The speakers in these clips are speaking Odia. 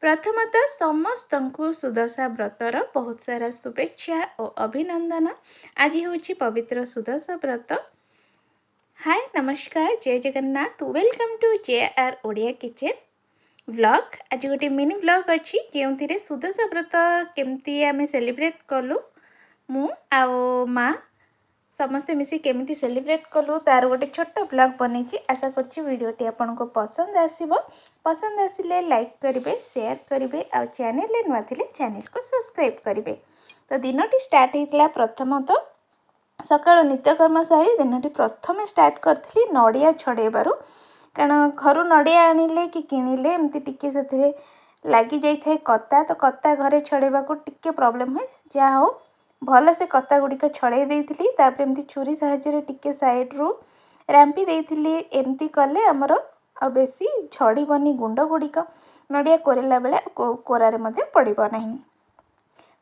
ପ୍ରଥମତଃ ସମସ୍ତଙ୍କୁ ସୁଦଶା ବ୍ରତର ବହୁତ ସାରା ଶୁଭେଚ୍ଛା ଓ ଅଭିନନ୍ଦନ। ଆଜି ହେଉଛି ପବିତ୍ର ସୁଦଶା ବ୍ରତ। ହାଏ, ନମସ୍କାର, ଜୟ Jagannath. Welcome to J R Odia kitchen vlog. ଆଜି ଗୋଟେ ମିନି ଭ୍ଲଗ୍ ଅଛି, ଯେଉଁଥିରେ ସୁଦଶା ବ୍ରତ କେମିତି ଆମେ ସେଲିବ୍ରେଟ୍ କଲୁ, ମୁଁ ଆଉ ମା ସମସ୍ତେ ମିଶି କେମିତି ସେଲିବ୍ରେଟ୍ କଲୁ, ତାର ଗୋଟେ ଛୋଟ ଭ୍ଲଗ୍ ବନେଇଛି। ଆଶା କରୁଛି ଭିଡ଼ିଓଟି ଆପଣଙ୍କୁ ପସନ୍ଦ ଆସିବ। ପସନ୍ଦ ଆସିଲେ ଲାଇକ୍ କରିବେ, ସେୟାର କରିବେ ଆଉ ଚ୍ୟାନେଲରେ ନୂଆ ଥିଲେ ଚ୍ୟାନେଲକୁ ସବସ୍କ୍ରାଇବ୍ କରିବେ। ତ ଦିନଟି ଷ୍ଟାର୍ଟ ହେଇଥିଲା, ପ୍ରଥମତଃ ସକାଳୁ ନିତ୍ୟକର୍ମ ସାରି ଦିନଟି ପ୍ରଥମେ ଷ୍ଟାର୍ଟ କରିଥିଲି ନଡ଼ିଆ ଛଡ଼େଇବାରୁ, କାରଣ ଘରୁ ନଡ଼ିଆ ଆଣିଲେ କି କିଣିଲେ ଏମିତି ଟିକେ ସେଥିରେ ଲାଗିଯାଇଥାଏ କତା। ତ କତା ଘରେ ଛଡ଼େଇବାକୁ ଟିକେ ପ୍ରୋବ୍ଲେମ୍ ହୁଏ। ଯାହା ହଉ, ଭଲସେ କତା ଗୁଡ଼ିକ ଛଡ଼େଇ ଦେଇଥିଲି। ତାପରେ ଏମିତି ଛୁରୀ ସାହାଯ୍ୟରେ ଟିକେ ସାଇଡ଼ରୁ ରାମ୍ପି ଦେଇଥିଲି। ଏମିତି କଲେ ଆମର ଆଉ ବେଶୀ ଝଡ଼ିବନି ଗୁଣ୍ଡ ଗୁଡ଼ିକ, ନଡ଼ିଆ କୋରିଲା ବେଳେ କୋରାରେ ମଧ୍ୟ ପଡ଼ିବ ନାହିଁ।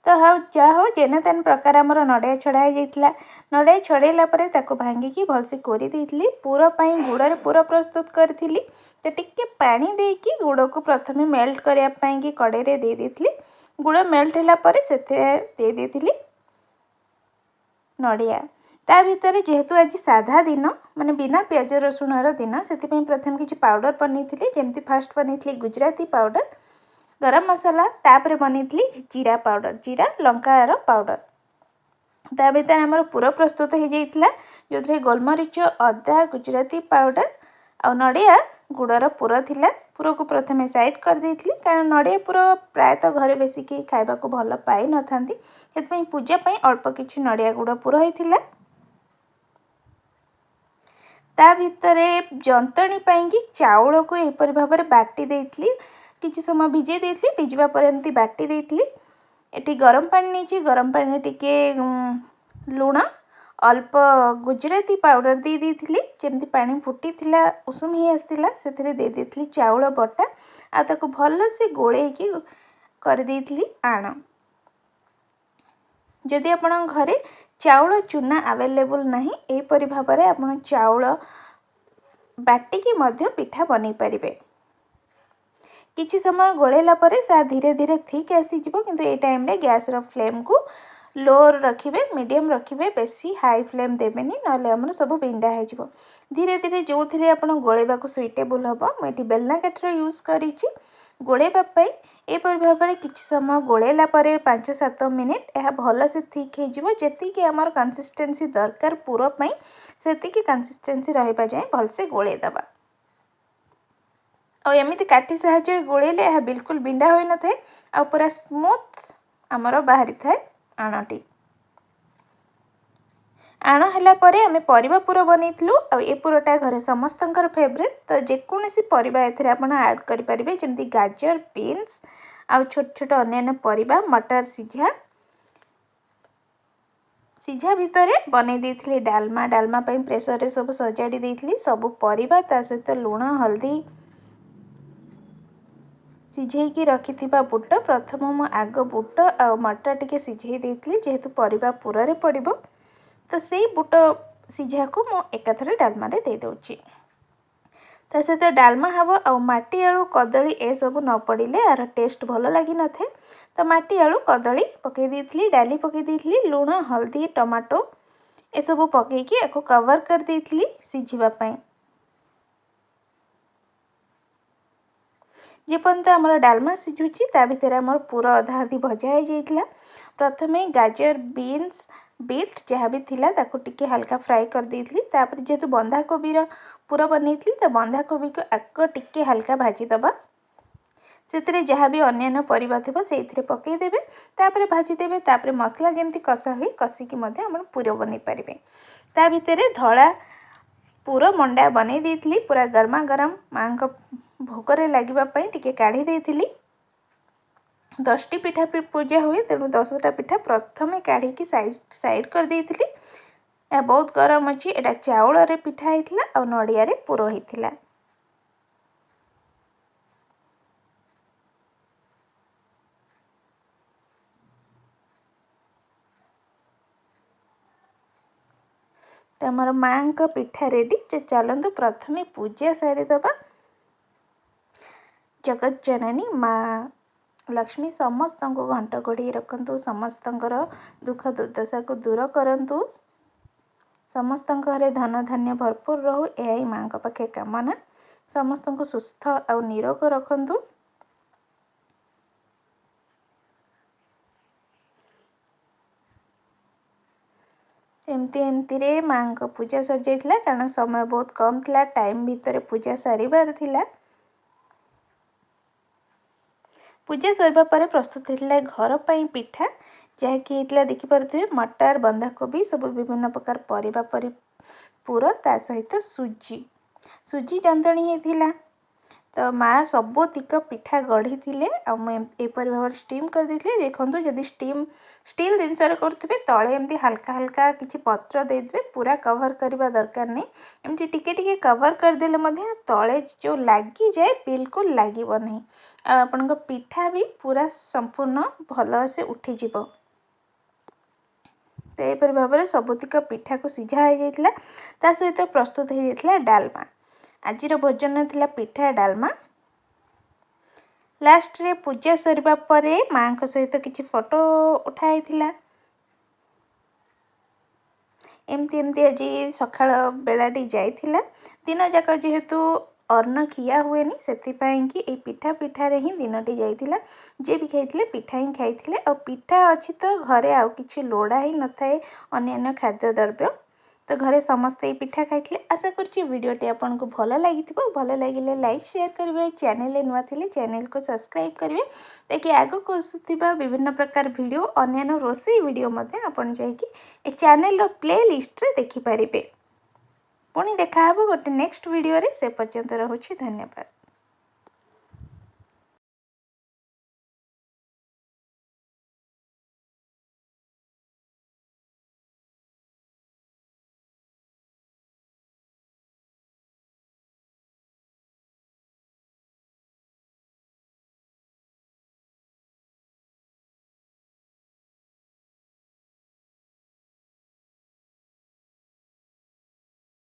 ତ ହଉ, ଯାହା ହଉ, ଯେନ ତେନ ପ୍ରକାର ଆମର ନଡ଼ିଆ ଛଡ଼ା ହେଇଯାଇଥିଲା। ନଡ଼ିଆ ଛଡ଼େଇଲା ପରେ ତାକୁ ଭାଙ୍ଗିକି ଭଲସେ କୋରି ଦେଇଥିଲି। ପୁର ପାଇଁ ଗୁଡ଼ରେ ପୁର ପ୍ରସ୍ତୁତ କରିଥିଲି। ତ ଟିକେ ପାଣି ଦେଇକି ଗୁଡ଼କୁ ପ୍ରଥମେ ମେଲ୍ଟ କରିବା ପାଇଁକି କଡ଼େଇରେ ଦେଇ ଦେଇଥିଲି। ଗୁଡ଼ ମେଲ୍ଟ ହେଲା ପରେ ସେଥିରେ ଦେଇ ଦେଇଥିଲି ନଡ଼ିଆ। ତା ଭିତରେ ଯେହେତୁ ଆଜି ସାଧା ଦିନ, ମାନେ ବିନା ପିଆଜ ରସୁଣର ଦିନ, ସେଥିପାଇଁ ପ୍ରଥମେ କିଛି ପାଉଡ଼ର ବନେଇଥିଲି। ଯେମିତି ଫାଷ୍ଟ ବନେଇଥିଲି ଗୁଜୁରାତି ପାଉଡ଼ର, ଗରମ ମସଲା, ତାପରେ ବନେଇଥିଲି ଜିରା ପାଉଡ଼ର, ଜିରା ଲଙ୍କାର ପାଉଡ଼ର। ତା ଭିତରେ ଆମର ପୁର ପ୍ରସ୍ତୁତ ହେଇଯାଇଥିଲା, ଯେଉଁଥିରେ ଗୋଲମରିଚ, ଅଦା, ଗୁଜୁରାତି ପାଉଡ଼ର ଆଉ ନଡ଼ିଆ ଗୁଡ଼ର ପୁର ଥିଲା। ପୁରକୁ ପ୍ରଥମେ ସାଇଡ଼୍ କରିଦେଇଥିଲି, କାରଣ ନଡ଼ିଆ ପୁର ପ୍ରାୟତଃ ଘରେ ବେଶୀ କେହି ଖାଇବାକୁ ଭଲ ପାଇନଥାନ୍ତି। ସେଥିପାଇଁ ପୂଜା ପାଇଁ ଅଳ୍ପ କିଛି ନଡ଼ିଆ ଗୁଡ଼ ପୁର ହେଇଥିଲା। ତା ଭିତରେ ଯନ୍ତଣୀ ପାଇଁକି ଚାଉଳକୁ ଏହିପରି ଭାବରେ ବାଟି ଦେଇଥିଲି। କିଛି ସମୟ ଭିଜେଇ ଦେଇଥିଲି, ଭିଜିବା ପରେ ଏମିତି ବାଟି ଦେଇଥିଲି। ଏଠି ଗରମ ପାଣି ନେଇଛି। ଗରମ ପାଣିରେ ଟିକେ ଲୁଣ, ଅଳ୍ପ ଗୁଜୁରାତି ପାଉଡ଼ର ଦେଇ ଦେଇଥିଲି। ଯେମିତି ପାଣି ଫୁଟିଥିଲା, ଉଷୁମ ହେଇ ଆସିଥିଲା, ସେଥିରେ ଦେଇ ଦେଇଥିଲି ଚାଉଳ ବଟା ଆଉ ତାକୁ ଭଲସେ ଗୋଳେଇକି କରିଦେଇଥିଲି ଆଣ। ଯଦି ଆପଣଙ୍କ ଘରେ ଚାଉଳ ଚୁନା ଆଭେଲେବୁଲ୍ ନାହିଁ, ଏହିପରି ଭାବରେ ଆପଣ ଚାଉଳ ବାଟିକି ମଧ୍ୟ ପିଠା ବନେଇ ପାରିବେ। କିଛି ସମୟ ଗୋଳେଇଲା ପରେ ସେ ଧୀରେ ଧୀରେ ଥିକ୍ ଆସିଯିବ, କିନ୍ତୁ ଏଇ ଟାଇମ୍ରେ ଗ୍ୟାସ୍ର ଫ୍ଲେମ୍କୁ ଲୋର ରଖିବେ, ମିଡ଼ିୟମ୍ ରଖିବେ, ବେଶୀ ହାଇ ଫ୍ଲେମ୍ ଦେବେନି, ନହେଲେ ଆମର ସବୁ ବିଣ୍ଡା ହେଇଯିବ। ଧୀରେ ଧୀରେ ଯେଉଁଥିରେ ଆପଣ ଗୋଳେଇବାକୁ ସୁଇଟେବୁଲ୍ ହେବ, ମୁଁ ଏଠି ବେଲନା କାଠିର ୟୁଜ୍ କରିଛି ଗୋଳେଇବା ପାଇଁ। ଏହିପରି ଭାବରେ କିଛି ସମୟ ଗୋଳେଇଲା ପରେ 5-7 ମିନିଟ୍ ଏହା ଭଲସେ ଥିକ୍ ହେଇଯିବ। ଯେତିକି ଆମର କନସିଷ୍ଟେନ୍ସି ଦରକାର ପୁର ପାଇଁ, ସେତିକି କନସିଷ୍ଟେନ୍ସି ରହିବା ଯାଏଁ ଭଲସେ ଗୋଳେଇ ଦେବା। ଆଉ ଏମିତି କାଠି ସାହାଯ୍ୟରେ ଗୋଳେଇଲେ ଏହା ବିଲକୁଲ ବିଣ୍ଡା ହୋଇନଥାଏ ଆଉ ପୁରା ସ୍ମୁଥ୍ ଆମର ବାହାରିଥାଏ ଆଣଟି। ଆଣ ହେଲା ପରେ ଆମେ ପରିବା ପୁର ବନେଇଥିଲୁ, ଆଉ ଏ ପୁରଟା ଘରେ ସମସ୍ତଙ୍କର ଫେଭରେଟ୍। ତ ଯେକୌଣସି ପରିବା ଏଥିରେ ଆପଣ ଆଡ଼୍ କରିପାରିବେ, ଯେମିତି ଗାଜର, ବିନ୍ସ ଆଉ ଛୋଟ ଛୋଟ ଅନ୍ୟାନ୍ୟ ପରିବା, ମଟର ସିଝା। ସିଝା ଭିତରେ ବନେଇ ଦେଇଥିଲି ଡାଲମା। ଡାଲମା ପାଇଁ ପ୍ରେସରରେ ସବୁ ସଜାଡ଼ି ଦେଇଥିଲି ସବୁ ପରିବା, ତା ସହିତ ଲୁଣ, ହଳଦୀ, ସିଝେଇକି ରଖିଥିବା ବୁଟ। ପ୍ରଥମ ମୁଁ ଆଗ ବୁଟ ଆଉ ମଟର ଟିକେ ସିଝେଇ ଦେଇଥିଲି, ଯେହେତୁ ପରିବା ପୁରରେ ପଡ଼ିବ। ତ ସେଇ ବୁଟ ସିଝାକୁ ମୁଁ ଏକାଥରେ ଡାଲମାରେ ଦେଇଦେଉଛି। ତା ସହିତ ଡାଲମା ହେବ ଆଉ ମାଟି ଆଳୁ, କଦଳୀ ଏସବୁ ନ ପଡ଼ିଲେ ଆର ଟେଷ୍ଟ ଭଲ ଲାଗିନଥାଏ। ତ ମାଟି ଆଳୁ, କଦଳୀ ପକାଇ ଦେଇଥିଲି, ଡାଲି ପକାଇ ଦେଇଥିଲି, ଲୁଣ, ହଳଦୀ, ଟମାଟୋ ଏସବୁ ପକାଇକି ୟାକୁ କଭର୍ କରିଦେଇଥିଲି ସିଝିବା ପାଇଁ। ଯେପର୍ଯ୍ୟନ୍ତ ଆମର ଡାଲମା ସିଝୁଛି, ତା ଭିତରେ ଆମର ପୁର ଅଧା ଅଧି ଭଜା ହେଇଯାଇଥିଲା। ପ୍ରଥମେ ଗାଜର, ବିନ୍ସ, ବିଟ୍ ଯାହା ବି ଥିଲା ତାକୁ ଟିକେ ହାଲକା ଫ୍ରାଏ କରିଦେଇଥିଲି। ତାପରେ ଯେହେତୁ ବନ୍ଧାକୋବିର ପୁର ବନେଇଥିଲି, ତ ବନ୍ଧାକୋବିକୁ ଆଗ ଟିକେ ହାଲକା ଭାଜିଦେବା। ସେଥିରେ ଯାହା ବି ଅନ୍ୟାନ୍ୟ ପରିବା ଥିବ ସେଇଥିରେ ପକାଇଦେବେ, ତାପରେ ଭାଜିଦେବେ। ତାପରେ ମସଲା ଯେମିତି କଷା ହୁଏ, କଷିକି ମଧ୍ୟ ଆପଣ ପୁର ବନେଇ ପାରିବେ। ତା ଭିତରେ ଧଳା ପୁର ମଣ୍ଡା ବନେଇ ଦେଇଥିଲି। ପୁରା ଗରମା ଗରମ ମାଆଙ୍କ ଭୋଗରେ ଲାଗିବା ପାଇଁ ଟିକେ କାଢ଼ି ଦେଇଥିଲି। 10ଟି ପିଠା ପୂଜା ହୁଏ, ତେଣୁ 10ଟା ପିଠା ପ୍ରଥମେ କାଢ଼ିକି ସାଇଡ଼୍ କରିଦେଇଥିଲି। ଏହା ବହୁତ ଗରମ ଅଛି। ଏଇଟା ଚାଉଳରେ ପିଠା ହେଇଥିଲା ଆଉ ନଡ଼ିଆରେ ପୁର ହେଇଥିଲା। ତ ଆମର ମାଆଙ୍କ ପିଠା ରେଡ଼ି। ଚାଲନ୍ତୁ ପ୍ରଥମେ ପୂଜା ସାରିଦେବା। ଜଗତ ଜନନୀ ମା ଲକ୍ଷ୍ମୀ ସମସ୍ତଙ୍କୁ ଘଣ୍ଟ ଘୋଡ଼େଇ ରଖନ୍ତୁ, ସମସ୍ତଙ୍କର ଦୁଃଖ ଦୁର୍ଦ୍ଦଶାକୁ ଦୂର କରନ୍ତୁ, ସମସ୍ତଙ୍କ ଘରେ ଧନ ଧାନ୍ୟ ଭରପୁର ରହୁ, ଏହା ହିଁ ମାଆଙ୍କ ପାଖେ କାମନା। ସମସ୍ତଙ୍କୁ ସୁସ୍ଥ ଆଉ ନିରୋଗ ରଖନ୍ତୁ। ଏମିତି ଏମିତିରେ ମାଆଙ୍କ ପୂଜା ସରିଯାଇଥିଲା, କାରଣ ସମୟ ବହୁତ କମ୍ ଥିଲା, ଟାଇମ୍ ଭିତରେ ପୂଜା ସାରିବାର ଥିଲା। ପୂଜା ସରିବା ପରେ ପ୍ରସ୍ତୁତ ହେଇଥିଲା ଘର ପାଇଁ ପିଠା, ଯାହାକି ହେଇଥିଲା ଦେଖିପାରୁଥିବେ ମଟର, ବନ୍ଧାକୋବି, ସବୁ ବିଭିନ୍ନ ପ୍ରକାର ପରିବା ପରି ପୁର, ତା ସହିତ ସୁଜି ଯନ୍ତଣୀ ହେଇଥିଲା। ତ ମା ସବୁତିକ ପିଠା ଗଢ଼ିଥିଲେ ଆଉ ମୁଁ ଏହିପରି ଭାବରେ ଷ୍ଟିମ୍ କରିଦେଇଥିଲି। ଦେଖନ୍ତୁ, ଯଦି ଷ୍ଟିଲ୍ ଜିନିଷରେ କରୁଥିବେ, ତଳେ ଏମିତି ହାଲକା ହାଲକା କିଛି ପତ୍ର ଦେଇଦେବେ। ପୁରା କଭର୍ କରିବା ଦରକାର ନାହିଁ, ଏମିତି ଟିକେ ଟିକେ କଭର୍ କରିଦେଲେ ମଧ୍ୟ ତଳେ ଯେଉଁ ଲାଗିଯାଏ ବିଲକୁଲ ଲାଗିବ ନାହିଁ, ଆଉ ଆପଣଙ୍କ ପିଠା ବି ପୁରା ସମ୍ପୂର୍ଣ୍ଣ ଭଲସେ ଉଠିଯିବ। ତ ଏହିପରି ଭାବରେ ସବୁତିକ ପିଠାକୁ ସିଝା ହେଇଯାଇଥିଲା, ତା ସହିତ ପ୍ରସ୍ତୁତ ହେଇଯାଇଥିଲା ଡାଲମା। ଆଜିର ଭୋଜନ ଥିଲା ପିଠା ଡାଲମା। ଲାଷ୍ଟରେ ପୂଜା ସରିବା ପରେ ମାଆଙ୍କ ସହିତ କିଛି ଫଟୋ ଉଠା ହେଇଥିଲା। ଏମିତି ଏମିତି ଆଜି ସକାଳ ବେଳାଟି ଯାଇଥିଲା। ଦିନ ଯାକ ଯେହେତୁ ଅନ୍ନ ଖିଆ ହୁଏନି, ସେଥିପାଇଁ କି ଏଇ ପିଠାରେ ହିଁ ଦିନଟି ଯାଇଥିଲା। ଯିଏ ବି ଖାଇଥିଲେ ପିଠା ହିଁ ଖାଇଥିଲେ, ଆଉ ପିଠା ଅଛି ତ ଘରେ ଆଉ କିଛି ଲୋଡ଼ା ହିଁ ନଥାଏ ଅନ୍ୟାନ୍ୟ ଖାଦ୍ୟ ଦ୍ରବ୍ୟ। ତ ଘରେ ସମସ୍ତେ ଏଇ ପିଠା ଖାଇଥିଲେ। ଆଶା କରୁଛି ଭିଡ଼ିଓଟି ଆପଣଙ୍କୁ ଭଲ ଲାଗିଥିବ। ଭଲ ଲାଗିଲେ ଲାଇକ୍, ସେୟାର କରିବେ। ଚ୍ୟାନେଲରେ ନୂଆ ଥିଲେ ଚ୍ୟାନେଲକୁ ସବସ୍କ୍ରାଇବ୍ କରିବେ, ତାକି ଆଗକୁ ଆସୁଥିବା ବିଭିନ୍ନ ପ୍ରକାର ଭିଡ଼ିଓ, ଅନ୍ୟାନ୍ୟ ରୋଷେଇ ଭିଡ଼ିଓ ମଧ୍ୟ ଆପଣ ଯାଇକି ଏ ଚ୍ୟାନେଲର ପ୍ଲେ ଲିଷ୍ଟରେ ଦେଖିପାରିବେ। ପୁଣି ଦେଖାହେବ ଗୋଟେ ନେକ୍ସଟ ଭିଡ଼ିଓରେ, ସେ ପର୍ଯ୍ୟନ୍ତ ରହୁଛି, ଧନ୍ୟବାଦ।